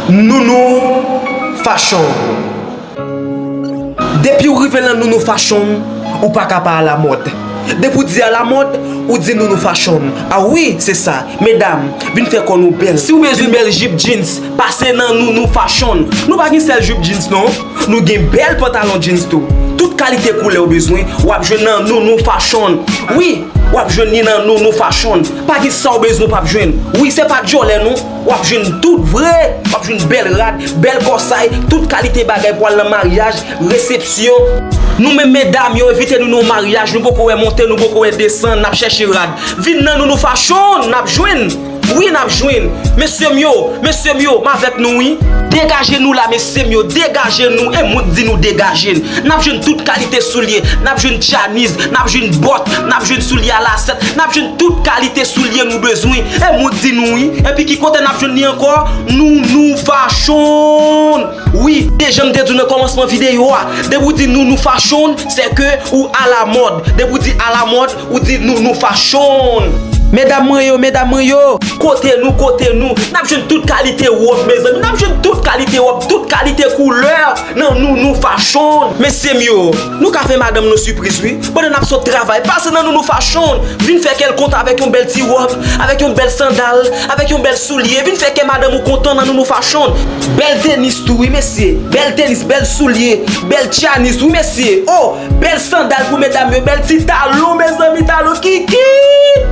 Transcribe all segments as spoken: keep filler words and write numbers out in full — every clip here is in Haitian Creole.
Nounou Fashion. Depi w rive nan Nounou Fashion, ou pa ka pa alamòd. Depi w di alamòd, ou di Nounou Fashion. A wi, se sa. Medam, vin fè kò nou bèl. Si w bezwen bèl jip jeans, pase nan Nounou Fashion. Nou pa gen sèl jip jeans non. Nou gen bèl pantalon jeans tou. Tout kalite koulè w bezwen, w ap jwenn nan Nounou Fashion. Wi, w ap jwenn li nan Nounou Fashion. Pa gen sa w bezwen w p ap jwenn. Wi, se pa djòlè non. W ap jwenn tout vre. W ap jwenn bèl rad, bèl kòsay, tout kalite bagay pou al nan maryaj, resepsyon. Nou menm medam yo, envite nou nan yon maryaj, nou poko wè monte, nou poko wè desann, n ap chèche rad. Vin nan Nounou Fashion, n ap jwenn. Wi, n ap jwenn. Mesye m yo, mesye m yo, m avèk nou wi. Degaje nou la, mesye m yo, degaje nou. E mwen k di nou degaje n. N ap jwenn tout kalite soulye, n ap jwenn tchaniz, n ap jwenn bòt, n ap jwenn soulye a lasèt, n ap jwenn tout kalite soulye nou bezwen. E mwen k di nou wi. Epi ki kote n ap jwenn li ankò? Nounou Fashion. Wi, e jan m te di w nan kòmansman videyo a, depi w di Nounou Fashion, se ke ou alamòd. Depi w di alamòd, ou di Nounou Fashion. Medam mwen yo, medam mwen yo, kote nou, kote nou? N ap jwenn tout kalite wòb, mezanmi. N ap jwenn tout kalite wòb, tout kalite koulè nan Nounou Fashion. Mesye m yo, nou ka fè madanm nou sipriz, wi. Pandan n ap sot travay, pase nan Nounou Fashion. Vin fè kè l kontan avèk yon bèl ti wòb, avèk yon bèl sandal, avèk yon bèl soulye. Vin fè kè madanm ou kontan nan Nounou Fashion. Bèl tenis tou, wi, mesye. Bèl tenis, bèl soulye, bèl tchaniz, wi, mesye. Oh, bèl sandal pou medam yo, bèl ti talon, mezanmi, talon kikit.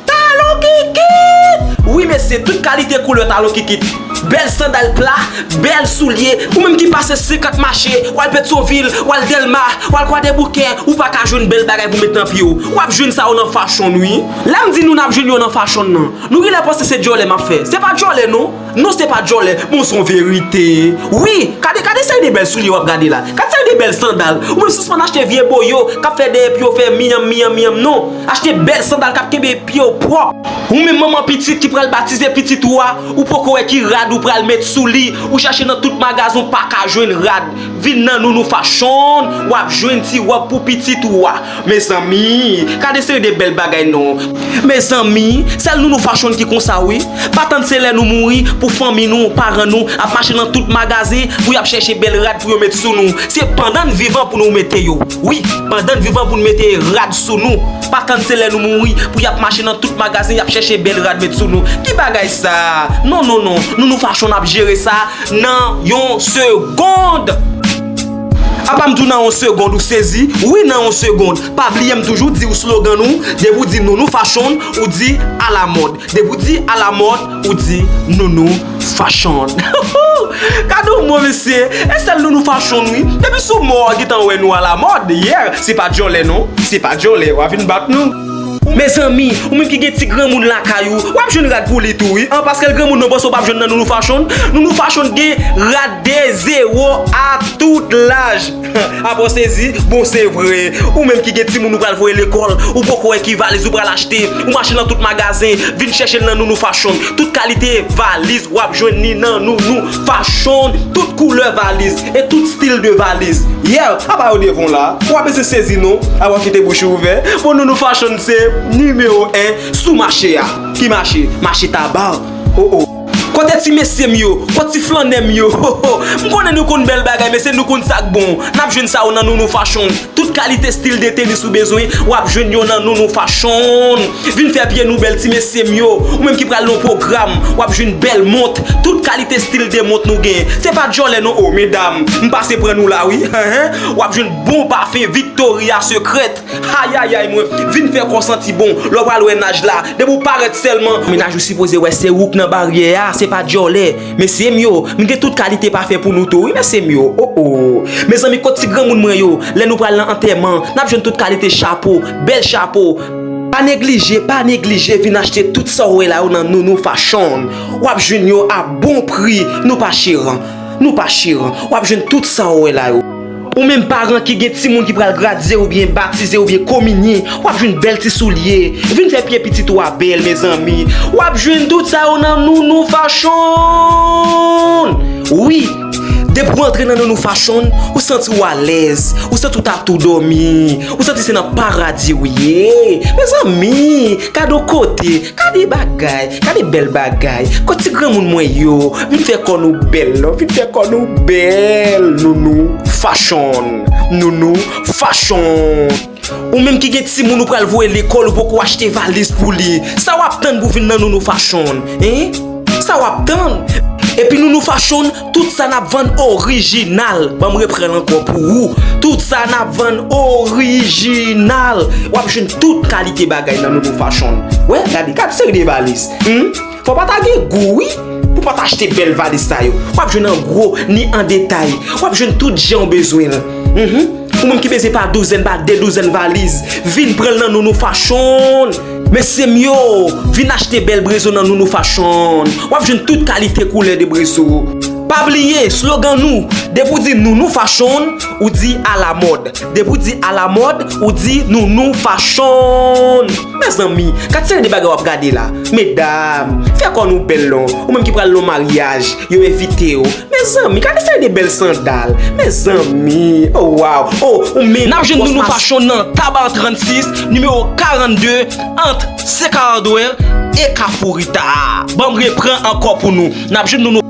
Talon kikit. Wi, mesye, tout kalite koulè talon kikit. Bèl sandal pla, bèl soulye. Ou menm ki pase senkant mache, w al Petyonvil, w al Dèlma, w al Kwadèboukè, ou pa ka jwenn bèl bagay pou met nan pye w. W ap jwenn sa yo nan Fashion, wi. Lè m di nou n ap jwenn yo nan Fashion nan, nou genlè panse se djòlè m ap fè. Se pa djòlè, non. Non, se pa djòlè, bon, se yon verite. Wi, gade, gade seri de bèl soulye w ap gade la. Gade seri de bèl sandal. Ou menm sispann achte vye boyo k ap fè dèyè pye w fè miyanm, miyanm, miyanm, non. Achte bèl sandal k ap kenbe pye w pwòp. Ou menm manman pitit ki pral batize pitit ou a, ou poko wè ki rad ou pral met sou li. Ou chache nan tout magazen, ou pa ka jwenn rad. Vin nan Nounou Fashion, w ap jwenn ti wòb pou pitit ou a. Mezanmi, gade seri de bèl bagay non. Mezanmi, sèl Nounou Fashion ki konsa wi. Pa tann se lè nou mouri pou fanmi nou, paran nou ap mache nan tout magazen pou y ap chèche bèl rad pou yo met sou nou. Se pandan n vivan pou nou mete yo. Wi, pandan n vivan pou n mete rad sou nou. Pa tann se lè nou mouri pou y ap mache nan tout magazen, y ap chèche bèl rad met sou nou. Ki bagay sa? Non, non, non. Nounou Fashion ap jere sa nan yon segond. Apa m di w nan yon segond ou sezi? Wi, nan yon segond. Pa bliye m toujou di w slogan nou, depi w di Nounou Fashion, ou di alamòd. Depi w di alamòd, ou di Nounou Fashion. Gade yon mo, mesye. E sèl Nounou Fashion, wi. Depi sou mò, gentan wè nou alamòd. Yeah, se pa djòlè, non. Se pa djòlè, w a vin bat nou. Mezanmi, ou menm ki gen ti granmoun lakay ou, w ap jwenn rad pou li tou, wi. An, paske l granmoun non, panse w p ap jwenn nan Nounou Fashion. Nounou Fashion gen rad de zewo a tout laj. Apa w sezi? Bon, se vre. Ou menm ki gen timoun ou pral voye lekòl, ou poko wè ki valiz ou pral achte. Ou mache nan tout magazen, vin chèche l nan Nounou Fashion. Tout kalite valiz, w ap jwenn li nan Nounou Fashion. Tout koulè valiz e tout stil de valiz. Yeah, apa yo devan w la. Ou pa bezwen sezi non. Apa w kite bouch ou ouvè. Bon, Nounou Fashion se nimewo en sou mache a. Ki mache? Mache Taba. Oh, oh. Kote ti mesye m yo? Kote ti flannè m yo? Ho, ho. M konnen nou konn bèl bagay, mesye, nou konn sa k bon. N ap jwenn sa yo nan Nounou Fashion. Tout kalite stil de tenis ou bezwen, w ap jwenn yo nan Nounou Fashion. Vin fè pye nou bèl, ti mesye m yo. Ou menm ki pral nan pwogram, w ap jwenn bèl mont. Tout kalite stil de mont nou gen. Se pa djòlè non, o, medam. M pase pran nou la, wi. Hen, hen. W ap jwenn bon pafen Victoria Secret. Ayayay mwen, vin fè kò w santi bon. Lè w pral wè naj la, depi w parèt sèlman, mennaj ou sipoze wè se ou k nan baryè a, se pa djòlè. Mesye m yo, m gen tout kalite pafen pou nou tou, wi, mesye m yo. Oh, oh. Mezanmi, kot ti granmoun mwen yo? Lè nou pral nan antèman, n ap jwenn tout kalite chapo, bèl chapo. Pa neglije, pa neglije vin achte tout sa w wè la yo nan Nounou Fashion. W ap jwenn yo a bon pri, nou pa chè. Nou pa chè. W ap jwenn tout sa w wè la yo. Ou menm paran ki gen timoun ki pral gradye oubyen batize oubyen kominye, w ap jwenn bèl ti soulye. Vin fè pye pitit ou a bèl, mezanmi. W ap jwenn tout sa yo nan Nounou Fashion. Wi, Depi w antre nan Nounou Fashion, ou santi w alèz, ou santi w ta tou dòmi, ou santi se nan paradi w ye. Mezanmi, gade yon kote, gade bagay, gade bèl bagay. Kot ti granmoun mwen yo, vin fè kò nou bèl non, vin fè kò nou bèl. Nounou Fashion, Nounou Fashion. Ou menm ki gen timoun ou pral voye lekòl, ou poko achte valiz pou li. Sa w ap tann pou vin nan Nounou Fashion, en? Sa w ap tann? Epi Nounou Fashion, tout sa n ap vann orijinal. Ban m reprann l ankò pou ou. Tout sa n ap vann orijinal. W ap jwenn tout kalite bagay nan Nounou Fashion. Wè, gade, gad seri de valiz. Hmm? Fò w pa ta gen gou, wi, pou w pa ta achte bèl valiz sa yo. W ap jwenn an gwo, ni an detay. W ap jwenn tout jan w bezwen l. Mhm. Ou menm ki bezwen pa douzèn, pa de douzèn valiz, vin pran l nan Nounou Fashion. Mesye m yo, vin achte bèl brezo nan Nounou Fashion. W ap jwenn tout kalite koulè de brezo. Pa bliye, slogan nou, depi w di Nounou Fashion, ou di alamòd. Depi w di alamòd, ou di Nounou Fashion. Mezanmi, gad seri de bagay w ap gade la. Medam, fè kò nou bèl non. Ou menm ki pral nan maryaj, yo envite w. Mezanmi, gade seri de bèl sandal. Mezanmi, oh wow. Oh, ou menm. N ap jwenn Nounou Fashion nan Taba trannsis, nimewo karannde, ant Seca Hardware e Kafou Rita. Ban m reprann ankò pou nou. N ap jwenn Nounou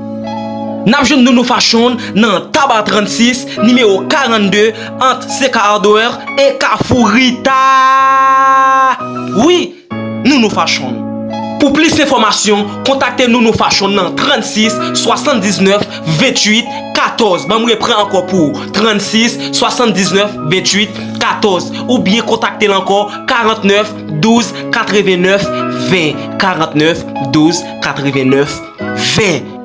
N ap jwenn Nounou Fashion nan Taba trannsis, nimewo karannde, ant Seca Hardware e Kafou Rita. Wi, Nounou Fashion. Pou plis enfòmasyon, kontakte Nounou Fashion nan trannsis swasanndiznèf venntuit katòz. Ban m reprann ankò pou ou, trannsis swasanndiznèf venntuit katòz. Oubyen kontakte l ankò, karannèf douz katrevennèf ven, karannèf douz katrevennèf ven.